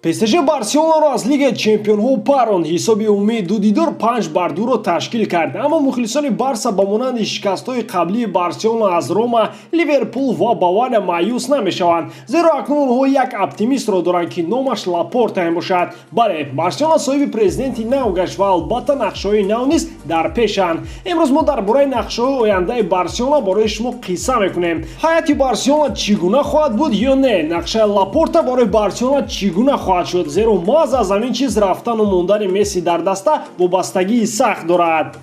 ПСЖ Барселонаро аз Лигаи чемпионҳо паронд. Ҳисоби умумии ду дидор 5-2 ташкил кард. Аммо мухлисони Барса ба монанди шикастҳои қаблии Барселона аз Рома, Ливерпул ва Бавария маъюс намешаванд, зеро акнун онҳо як оптимистро доранд, ки номаш Лапорта мебошад. Бале, Барселона соҳиби президенти нав гашт ва албатта нақшаҳои нав низ дар пешанд. Имрӯз мо дар бораи нақшаҳои ояндаи Барселона барои шумо қисса мекунем. Ҳайати Барселона чӣ гуна хоҳад буд ё не? Нақшаи Лапорта барои Барселона чӣ гуна хоҳад шуд? Зеро маҳз аз ҳамин чиз рафтану мондани Месси дар даста вобастагии сахт дорад.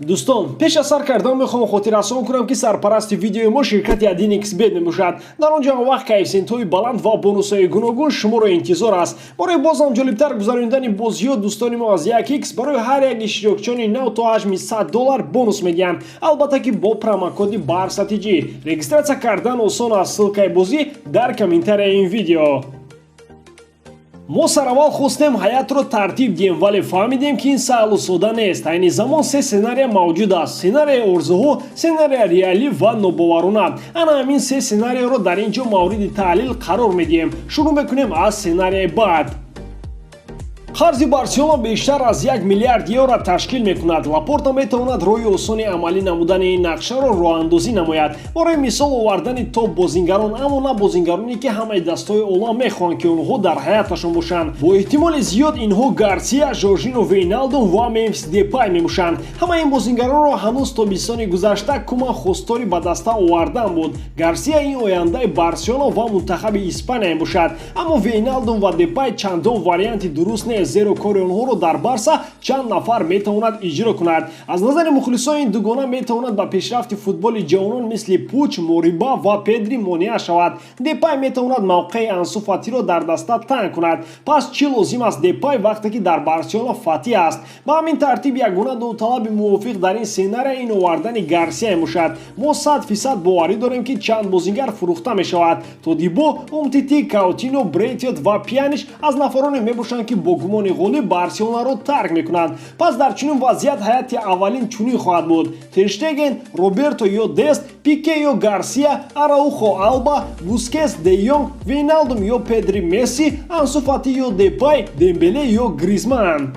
Дӯстон, пеш аз сар кардан мехоҳам хотиррасон кунам, ки сарпарасти видеои мо ширкати 1xBet мебошад. Дар он ҷо ҳамвақт коэффисиентҳои баланд ва бонусҳои гуногун шуморо интизор аст. Барои бозам ҷолибтар гузаронидани бозиҳо дӯстони мо аз 1x барои ҳар як иштирокчиёни нав то ҳаҷми 100 доллар бонус медиҳанд, албатта ки бо промокоди БАРСАТИҷи. Регистрация кардан осон аст. Ссылкаи бозӣ дар комментарияи ин видео. Мо сараввал хостем ҳаятро тартиб диҳем, вале фаҳмидем, ки ин саҳлу сода нест. Айни замон се сценария мавҷуд аст: сценарияи орзуҳо, сценария реалӣ ва нобоварона. Ана ҳамин се сценарияро дар ин ҷо мавриди таҳлил қарор медиҳем. Шурӯъ мекунем аз сценарияи бад. Қарзи Барселона бештар аз 1 миллиард евро ташкил мекунад. Лапорта метавонад роҳи осони амалӣ намудани ин нақшаро роҳандозӣ намояд. Барои мисол, овардани топ бозингарон, аммо на бозингароне, ки ҳамаи дастҳои олам мехоҳанд, ки онҳо дар ҳаяташон бошанд. Бо эҳтимоли зиёд инҳо Гарсия, Жоржино Вейналдум ва Мемфис Депай мебошанд. Ҳамаи ин бозингаронро ҳанӯз тобистони гузашта Куман хостори ба даста овардан буд. Гарсия ин ояндаи Барселона ва мунтахаби Испания мебошад, аммо Вейналдум ва Депай чандон варианти дуруст нест, зеро кори онҳоро дар Барса чанд нафар метавонад иҷро кунад. Аз назари мухлисон, ин дугона метавонад ба пешрафти футболи ҷавонон мисли Пуч, Мориба ва Педри монеа шавад. Депай метавонад мавқеи Ансу Фатиро дар даста танг кунад. Пас чӣ лозим аст Депай, вақте ки дар Барселона Фати аст? Ба ҳамин тартиб, ягона довталаби мувофиқ дар ин сценария ин овардани Гарсия мебошад. Мо 100% боварӣ дорем, ки чанд бозингар фурӯхта мешавад. Тодибо, Умтити, Каутино, Брейтвет ва Пианиш аз нафароне мебошанд, ки бо гумони ғолиб Барселонаро тарк мекунанд. Пас дар чунин вазъият ҳайати аввалин чунин хоҳад буд: Терштеген, Роберто ё Дест, Пике ё Гарсия, Араухо, Алба, Бускес, Де Йонг, Вейналдум ё Педри, Месси, Ансу Фати ё Депай, Дембеле ё Гризман.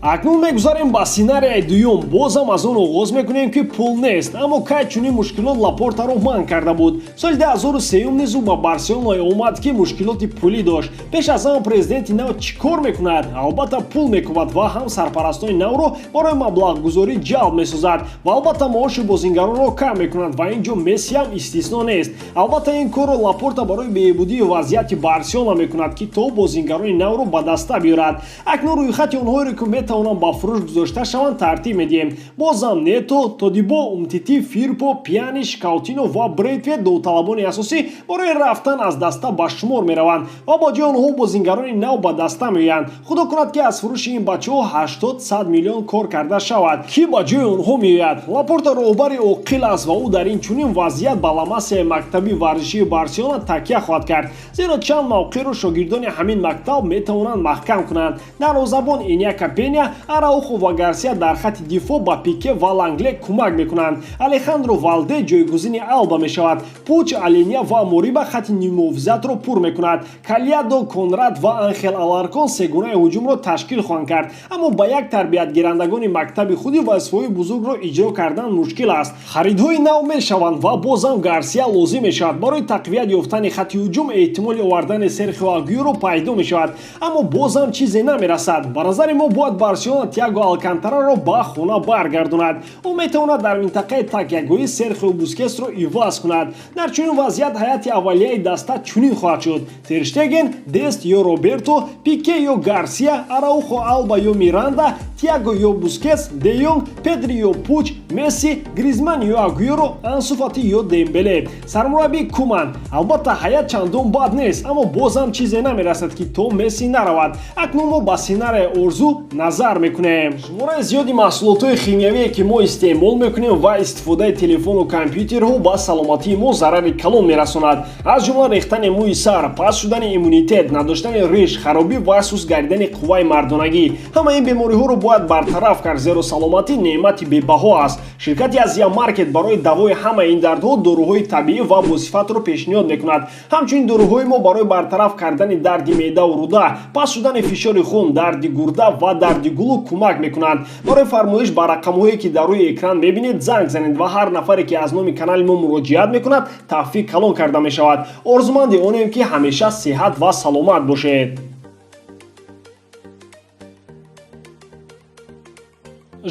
Акнун мегузарем ба сценарияи дуюм. Бозам аз он оғоз мекунем, ки пул нест. Аммо кай чунин мушкилот Лапортаро манъ карда буд? Соли 2003 низ ӯ ба Барселона омад, ки мушкилоти пулӣ дошт. Пеш аз ҳама президенти нав чӣ кор мекунад? Албатта, пул мекӯбад ва ҳам сарпарастони навро барои маблағгузорӣ ҷалб месозад ва албатта маоши бозингаронро кам мекунад ва ин ҷо Месси ҳам истисно нест. Албатта, ин корро Лапорта барои беҳбудии вазъияти Барселона мекунад, ки то бозингарони навро ба даста биёрад. Акнун рӯйхати онҳоеро, ки метавонанд ба фурӯш гузошта шаванд, тартиб медиҳем. Бозам Нето, Тодибо, Умтити, Фирпо, Пианиш, Каутино ва Брейтвет довталабони асосӣ барои рафтан аз даста ба шумор мераванд ва ба ҷои онҳо бозингарони нав ба даста меоянд. Худо кунад, ки аз фурӯши ин бачаҳо 80-100 миллион кор карда шавад. Кӣ ба ҷои онҳо меояд? Лапорта роҳбари оқил аст ва ӯ дар ин чунин вазъият ба Ламасияи мактаби варзишии Барселона такя хоҳад кард, зеро чанд мавқеъро шогирдони ҳамин мактаб метавонанд маҳкам кунанд. Дарвозабон Иняка Пеня, Араухо ва Гарсия дар хати дифоъ ба Пике ва Лангле кӯмак мекунанд. Алехандро Валде ҷойгузини Алба мешавад. Пуч, Аленя ва Мориба хати нимуҳофизатро пур мекунад. Калиадо, Конрад ва Анхел Аларкон сегунаи ҳуҷумро ташкил хоҳанд кард. Аммо ба як тарбиятгирандагони мактаби худи вазифаҳои бузургро иҷро кардан мушкил аст. Харидҳои нав мешаванд ва бозам Гарсия лозим мешавад. Барои тақвият ёфтани хати ҳуҷум эҳтимоли овардани Серхио Агюро пайдо мешавад, аммо бозам чизе намерасад. Ба назари мо, бояд Барселона Тиаго Алкантараро ба хона баргардонад. Ӯ метавонад дар минтақаи такягоҳӣ Серхио Бускесро иваз кунад. Дар чунин вазъият ҳайати аввалияи даста чунин хоҳад шуд: Терштеген, Дест ё Роберто, Пике ё Гарсия, Араухо, Алба ё Миранда, Тиаго ё Бускес, Де Йонг, Педри ё Пуч, Месси, Гризман ё Агюро, Ансу Фати ё Дембеле. Сармураббӣ Куман. Албатта, ҳайат чандон бад нест, аммо бозам чизе намерасад, ки то Месси наравад. Акнун мо ба сценарияи орзу назар мекунем. Шумораи зиёди маҳсулотҳои химиявие, ки мо истеъмол мекунем, ва истифодаи телефону компютерҳо ба саломатии мо зарари калон мерасонад. Аз ҷумла рехтани мӯи сар, паст шудани иммунитет, надоштани риш, харобӣ ва суст гардидани қувваи мардонагӣ. Ҳама ин бемориҳоро бояд бартараф кард, зеро саломатӣ неъмати бебаҳо аст. Ширкати Азия Маркет барои давои ҳамаи ин дардҳо доруҳои табиӣ ва босифатро пешниҳод мекунад. Ҳамчунин доруҳои мо барои бартараф кардани дарди меъдаву руда, паст шудани фишори хун, дарди гурда ва дарди гулӯ кӯмак мекунанд. Барои фармоиш ба рақамҳое, ки дар рӯи экран мебинед, занг занед ва ҳар нафаре, ки аз номи канали мо муроҷиат мекунад, тахфиф калон карда мешавад. Орзуманди онем, ки ҳамеша сиҳат ва саломат бошед.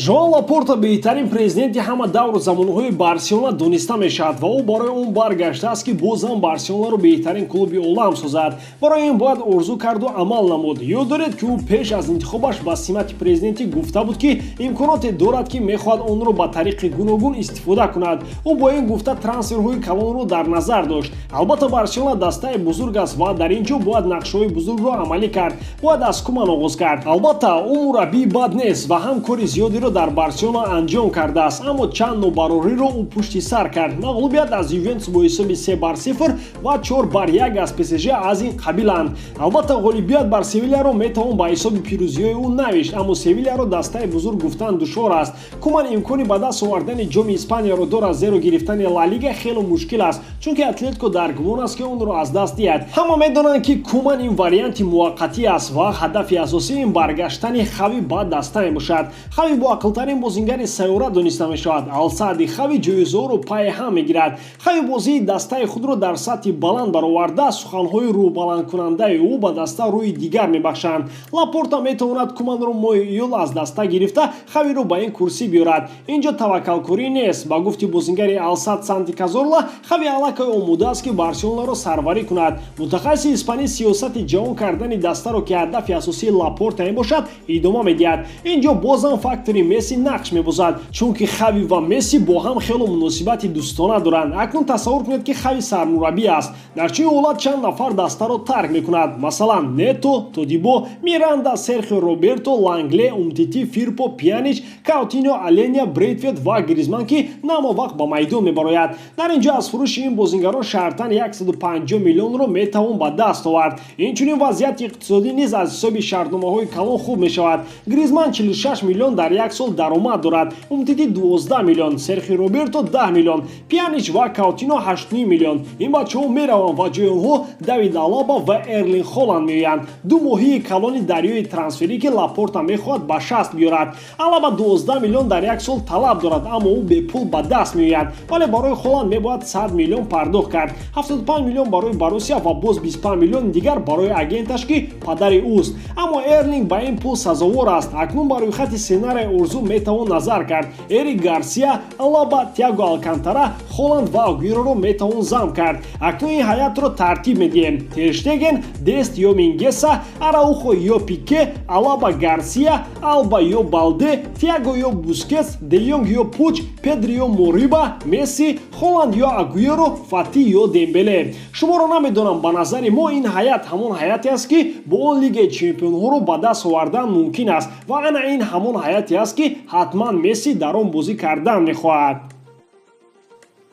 Жоан Лапорта беҳтарин президенти ҳама давру замонҳои Барселона дониста мешавад ва ӯ барои он баргаштааст, ки бозам Барселонаро беҳтарин клуби олам созад. Барои ин бояд орзу карду амал намуд. Ёд доред, ки ӯ пеш аз интихобаш ба симати президентӣ гуфта буд, ки имконоте дорад, ки мехоҳад онро ба тариқи гуногун истифода кунад. Ӯ бо ин гуфта трансферҳои калонро дар назар дошт. Албатта, Барселона дастаи бузург аст ва дар ин ҷо бояд нақшаҳои бузургро амалӣ кард. Бояд аз Куман оғоз кард. Албатта, ӯ мураббии бад нест ва ҳам кори зиёдеро дар Барселона анҷом кардааст, аммо чанд нобарориро ӯ пушти сар кард. Мағлубият аз Ювентус бо ҳисоби 3-0 ва 4-1 аз ПСЖ аз ин қабиланд. Албатта, ғолибият бар Севилияро метавон ба ҳисоби пирӯзиҳои ӯ навишт, аммо Севилияро дастаи бузург гуфтан душвор аст. Куман имкони ба даст овардани ҷоми Испанияро дорад, зеро гирифтани Ла Лига хело мушкил аст, чунки Атлетико дар гумон аст, ки онро аз даст диҳад. Ҳама медонанд, ки Куман ин варианти муваққатӣ аст ва ҳадафи асосӣ ин баргаштани Хави ба даста мебошад. Хави боақлтарин бозингари сайёра дониста мешавад. Алсади Хави ҷоизаҳоро пайи ҳам мегирад. Хави бозии дастаи худро дар сатҳи баланд бароварда, суханҳои рӯҳбаландкунандаи ӯ ба даста рӯи дигар мебахшанд. Лапорта метавонад Куманро моҳи июл аз даста гирифта, Хавиро ба ин курсӣ биёрад. Ин ҷо таваккалкорӣ нест. Ба гуфти бозингари Алсад Санти Казорла, Хави аллакай омода аст, ки Барселонаро сарварӣ кунад. Мутахассиси испанӣ сиёсати ҷавон кардани дастаро, ки ҳадафи асосии Лапорта мебошад, идома медиҳад. Ин ҷо бозам фактори Месси нақш мебозад, чунки Хави ва Месси бо ҳам хело муносибати дӯстона доранд. Акнун тасаввур кунед, ки Хави сармураббӣ аст. Дар чунин ҳолат чанд нафар дастаро тарк мекунад, масалан Нето, Тодибо, Миранда, Серхио Роберто, Лангле, Умтити, Фирпо, Пианич, Каутино, Аленя, Брейтвет ва Гризман, ки намо вақт ба майдон мебарояд. Дар ин ҷо аз фурӯши ин бозингарон шартан 150 миллионро метавон ба даст овард. Инчунин вазъияти иқтисодӣ низ аз ҳисоби шартномаҳои калон хуб мешавад. Гризман 46 миллион дар як сол даромад дорад, Умтити 12 миллион, Серхио Роберто 10 миллион, Пианич ва Каутино 8 миллион. Ин бачаҳо мераванд ва ҷои онҳо Давид Алаба ва Эрлинг Холанд меоянд, ду моҳии калони дарёи трансферӣ, ки Лапорта мехоҳад ба шаст биёрад. Алаба 12 миллион дар як сол талаб дорад, аммо ӯ бепул ба даст меояд, вале барои Холанд мебояд 100 миллион пардохт кард, 75 миллион барои Боруссия ва боз 25 миллион дигар барои агенташ, ки падари ӯст. Аммо Эрлинг ба ин пул сазовор аст. Акнун ба рӯйхати сценарияи орзу метавон назар кард. Эрик Гарсия, Алаба, Тиаго Алкантара, Холанд ва Агуэроро метавон зам кард. Акнун ин ҳайатро тартиб медиҳем: Терштеген, Дест ё Мингеса, Араухо ё Пике, Алаба, Гарсия, Алба ё Балде, Тиаго ё Бускетс, Де Йонг ё Пуч, Педри ё Мориба, Месси, Холанд ё Агуэро, Фати ё Дембеле. Шуморо намедонам, ба назари мо ин ҳайат ҳамон ҳайате аст, ки бо он Лигаи чемпионҳоро ба даст овардан мумкин аст, ва ана ин ҳамон ҳайате аст, ки ҳатман Месси дар он бозӣ кардан мехоҳад.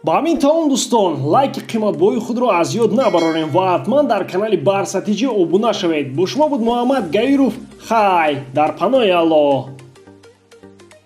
Ба ҳамин тамом, дӯстон, лайки қиматбоҳои худро аз ёд набарорем ва ҳатман дар канали Барса ТЖ обуна шавед. Бо шумо буд Муҳаммад Гаиров. Хай, дар паноҳи Аллоҳ.